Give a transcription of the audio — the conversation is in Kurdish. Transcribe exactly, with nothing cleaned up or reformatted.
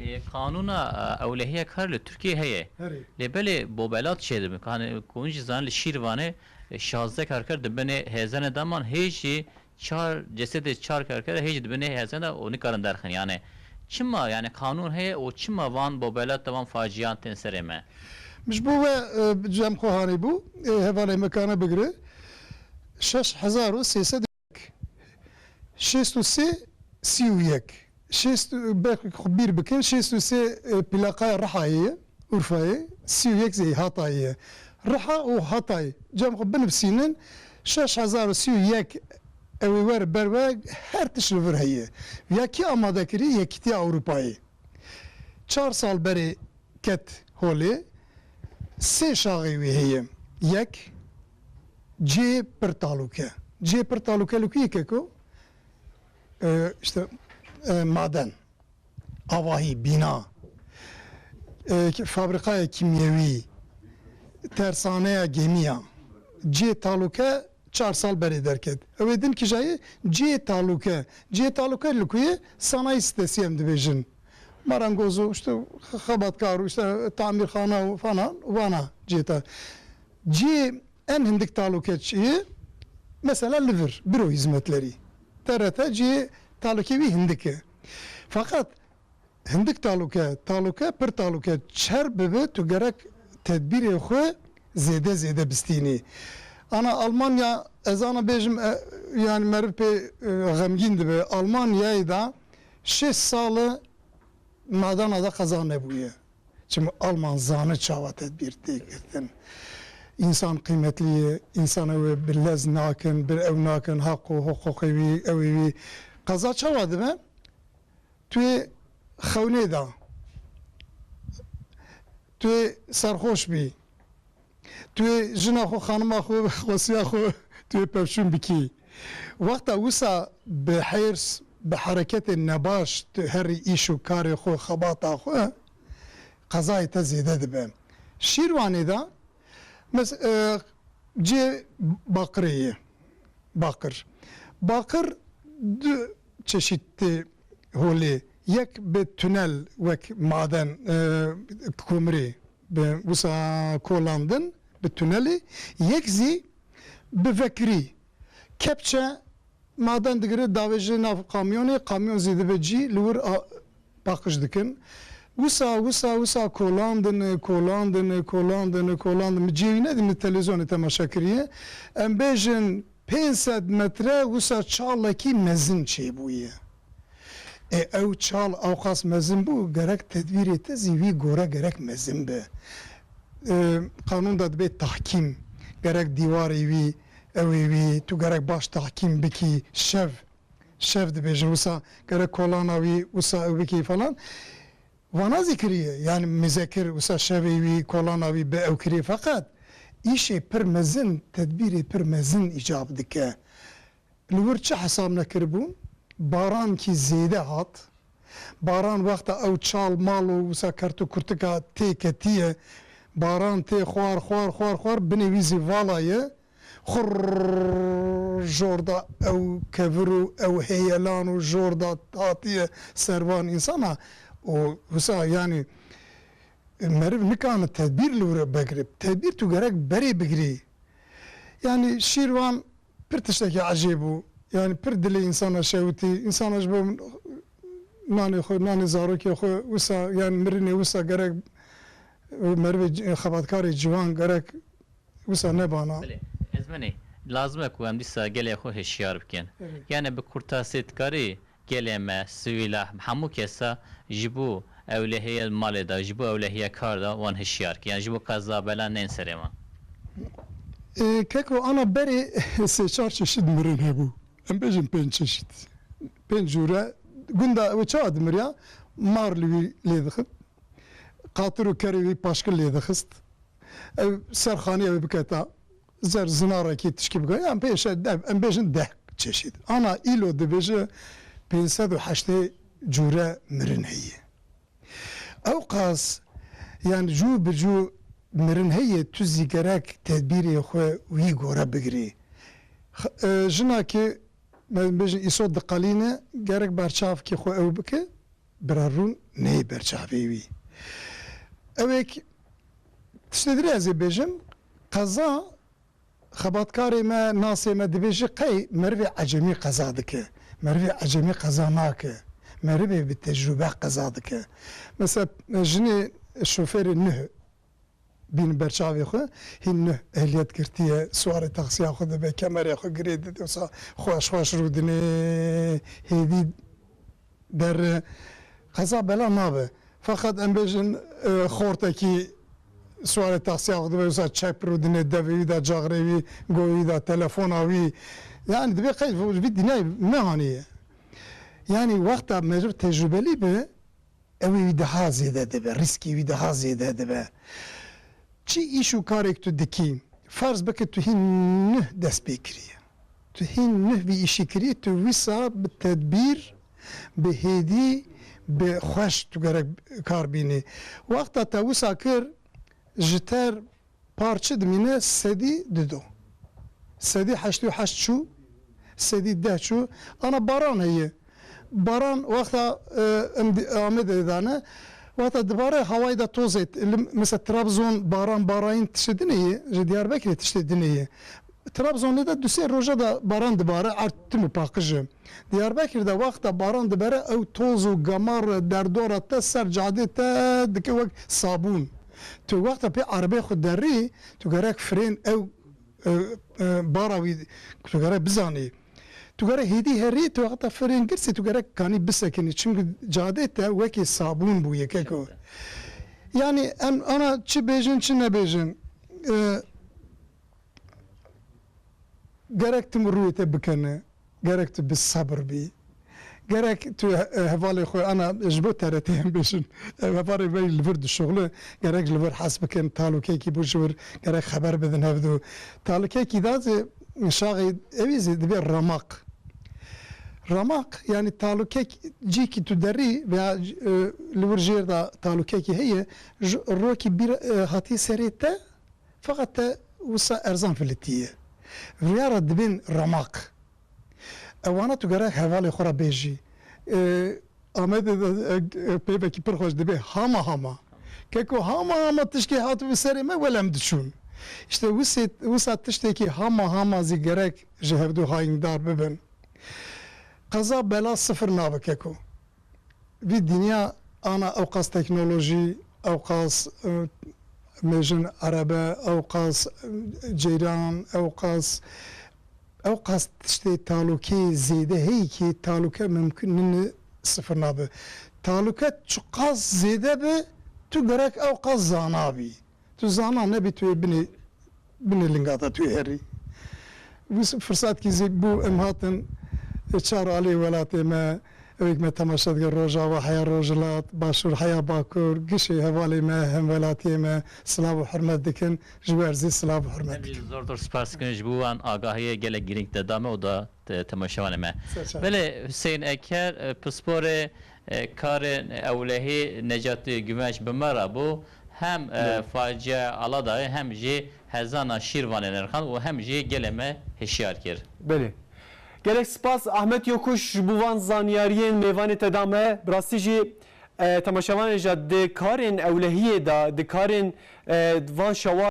E, qanûna, e, ewlehiya kar li Tirkiyê heye. Herê. Lê belê bobelat çêdibin. Hani ku hûn jî zanin li Şîrvanê, e, şazdeh karker di binê hêzene de man, hê jî çar, cesedê çar karker hê jî di binê hêzene de û nikarin derxin. Yani çima, yani qanûn heye û çima van bobelat de van faciyan tên serê me? Min ji bo we, e, cem xwe hanê bû, e, hevalê me kane bigire. Şeş hezar û sê sed şêst û sê, sî û yek. Şêst, belkî xwe bîr bikin, şêst û sê, e, plaqaya Rihayê ye, Urfayê, sî û yek zî Hatayê ye. Riha û Hatay, cem xwe binivîsînin, şeş hezar û sî û yek ew ê wer ber we her tişt li vir heye. Ya kî amade kirî? Yekîtiya Ewropayê. Çar sal berê ket holê, sê şaxê wî heye. Yek, cihê pir talûke. Cihê pir talûke li ku yê keko? E, işte, e, maden, avahî, bîna, e, ki-, fabrîkaya kîmyewî, tersaneya gemiya. Cihê talûke çar sal berê derket. Ew ê din kîjayê cihê talûke. Cihê talûke li ku ye? Sanayi sitesi em dibêjin. Marangoz û işte xebatkar û işte tamîrxana û falan vana cihê ta. Cihê en hindik talûke çi ye? Mesela li vir, büro hizmetleri. T R T cihê talûkê wî hindik e. Fakat hindik talûke, talûke, pir talûke çer bibe, tu gerek tedbîrê xwe zêde zêde bistînî. Ana Almanya, ez ana bêjim, e, yani meriv pê, e, xemgîn dibe. Almanyayê de şêst sal e madana de qeza nebûye. Çima Alman zane çawa tedbîr tê girtin. Însan qîmetlî ye, însan ew ê bi lez nakin, bi ew nakin, haq û hiqûqê wî, ew ê wî. Qeza çawa dibe? Tu yê xewnê de, tu yê serxweş bî, tu yê jina xwe, xanima xwe, xwesiya xwe, tu yê pevçûn bikî. Wexta wisa bi hêrs, bi hereketên nebaş tu herî îş û karê xwe, xebata xwe, qezayê te zêde dibe. Şîrwanê de, mes-, e, cihê Baqirê ye. Baqir. Baqir du çeşît tê holê. Yek bi tunel, wek maden, e, komirê, bi wisa kolandin, bi tunelê. Yek zî bi vekirî. Kepçe maden digire, davêje nav kamyonê, kamyon zî dibe cî, li wir a-, paqij dikin. Wisa, wisa, wisa kolandin, kolandin, kolandin, kolandin. Min cihê wî nedî, min televîzyonê temaşe kiriye. Em bêjin pênc sed metre wisa çalekî mezin çêbûye. Ê, ew çal ewqas mezin bû, gerek tedbîrê te zî wî gore gerek mezin be. Ê, qanûn de dibê tahkîm, gerek dîwarê wî, ew ê wî, tu gerek baş tahkîm bikî, şev, şev dibêjin, wisa gerek kolana wî, wisa ew bikî falan. Vana zî kiriye, yani mizekir, wisa şevê wî, kolana wî bi ew kiriye, feqet îşê pir mezin, tedbîrê pir mezin îcab dike. Li wir çi hesab nekiribû? Baran kî zêde hat. Baran wexta ew çal mal û wisa kert û kurtika tê ketiye, baran tê xwar, xwar, xwar, xwar, binê wî zî vala ye. Xurr, jor da ew kevir û ew heyelan û jor da hatiye ser van însana. Û wisa, yanî, meriv nikane tedbîr li wir bigire. Tedbîr tu gerek berê bigirî. Yanî Şîrvan pir tiştekî ecêb bû. Yanî pir dilê însana şewitî. Însana ji bo nanê xwe, nanê zarokê xwe wisa, yanî mirinê wisa gerek merivê c-, xebatkarê ciwan gerek wisa nebana. Belê, ez menê. Lazim e ku em dîsa gelê xwe hişyar bikin. Evet. Yanî bi kurtasî dikarî gelê me, sivîla, hemû kesa ji bo ewlehiya malê de, ji bo ewlehiya kar de wan hişyar kir. Yanî ji bo qeza bela nên serê wan. Ê, keko, ana berê sê çar çeşit mirin hebû. Em bêjin pênc çeşit. Pênc cûre. Gunda ew çawa dimiriya? Mar li wî lê dixin. Qatir û kerê wî paşkil lê dixist. Ew ser xanî ew biketa. Zer zinarekî tişkî bike. Em pêşe, em bêjin deh çeşît. Ana îlo dibêje pênc sed û heştê cûre mirin heye. Ewqas, yani, cû bi cû mirin heye, tu zî gerek tedbîrê xwe wî gore bigirî. X-, e, jinakê, me bêjin îsot diqelîne, gerek berçavkê xwe ew bike, Bira rûn neyê ber çavê wî. Ewek tiştê dirê ez ê bêjim, qeza xebatkarê me, nasê me dibêje qey merivê ecemî qeza dike. Merivê ecemî qeza nake. Merivê bi tecrûbe qeza dike. Mesela jinê şofêrê nuh bîn ber çavê xwe, hîn nuh ehliyet girtiye, siwarê taksiya xwe dibe, kemerê xwe girê dide, wisa xweş xweş rûdinê hêdî der qeza bela nabe. Feqet em bêjin, e, xortekî siwarê taksiya xwe dibe, wisa çep rûdinê devê wî de, caxrê wî, goyî de, telefona wî. Yani dibe qey vî dinyayê me haniye. Yani wexta meriv tecrûbelî be, ew ê wî daha zêde dibe, rîskê wî daha zêde dibe. Çi îş û karek tu dikî, ferz bike tu hîn nuh dest pê kiriye. Tu hîn nuh vî îşî kiriye, tu wisa bi tedbîr, bi hêdî, bi xweş tu gerek kar bînî. Wexta te wisa kir, ji ter par çi dimîne? Sedî dido. Sedî heştê û heşt çû, sedî deh çû. Ana baran heye. Baran wexta, e, em di-, Amedê dane. Wexta dibare hawayê de tozê, li, mesela Trabzon baran barayîn tiştê dinê ye, ji Diyarbekirê tiştê dinê ye. Trabzonê de du sê roja de baran dibare, erd tim û paqij e. Diyarbekir de wexta baran dibere, ew toz û gemar derdora te ser cadê te dike wek sabûn. Tu wexta pê erebê xwe derî, tu gerek firên ew, e, e, bara wî tu gerek bizanî. Tu gerek hêdî herî, tu wexta firên girsî, tu gerek kanî bisekinî. Çimkî cadê te wekî sabûn bûye keko. Yani em ana çi bêjin, çi nebêjin. E, Gerek tu rûyê te bikene, gerek tu bi sebir bî. Gerek tu he-, hevalê xwe, ana ji bo T R T em bêjin, hevalê me li vir dişuxulin, gerek ji li vir hes bikin, talûkekî bû ji vir, gerek xeber bidin hevdu. Talûkekî da zî şaxê ewî zî dibe ramaq. Ramaq, yani talûkek cîkî tu derî veya, e, li vir jêr de talûkekî heye, ji rokî bîr, e, hatî serê te, Feqet te wisa erzan filitiye. Viyara dibên ramaq. Ewana tu gerek hevalê xwe re bêjî. E, Amedê de, e, e, peyvekî pir xweş dibe. Hama hama. Keko hama hama tişkê hatibû serê me, wele em diçûn. İşte wisa, wisa tiştekî hama hama zî gerek ji hevdu hayîndar bibin. Qeza bela sifir nabe keko. Vî dinya ana ewqas teknolojî, ewqas, e, mêjin erebe, ewqas, e, ceyran, ewqas, ewqas tiştê talûkê zêde heye ki talûke mimkun nîne sifir nabe. Talûke çiqas zêde be, tu gerek ewqas zana bî. Tu zana nebî, tu yê binê, binê linga te tu yê herî. Wis-, firsatkî zî bû em hatin, e, çar alê welatê me, ewek me temaşe dike Rojava heya Rojhilat, Başûr heya Bakur, gişê hevalê me, hemwelatiyê me, silav û hurmet dikin, ji we zî silav û hurmet dikin. Em jî zor zor spas dikin ji bo wan agahiyê gelek girîng te da me û da te-, temaşevanê me. Ser çav. Belê, Huseyîn Eker, e, pisporê, e, karên ewlehî Necatî Guvenç bi me re bû. Hem, e, Belê. Facia Aladayê hem jî hezana Şîrvanê nirxand û hem jî gelê me hişyar kir. Belê. Gelek spas Ahmet Yokuş ji bo van zanyariyên mêvanê te da me. Bi rastî jî, e, temaşevanê jî di karên ewlehiyê de, di karên, e, van şewa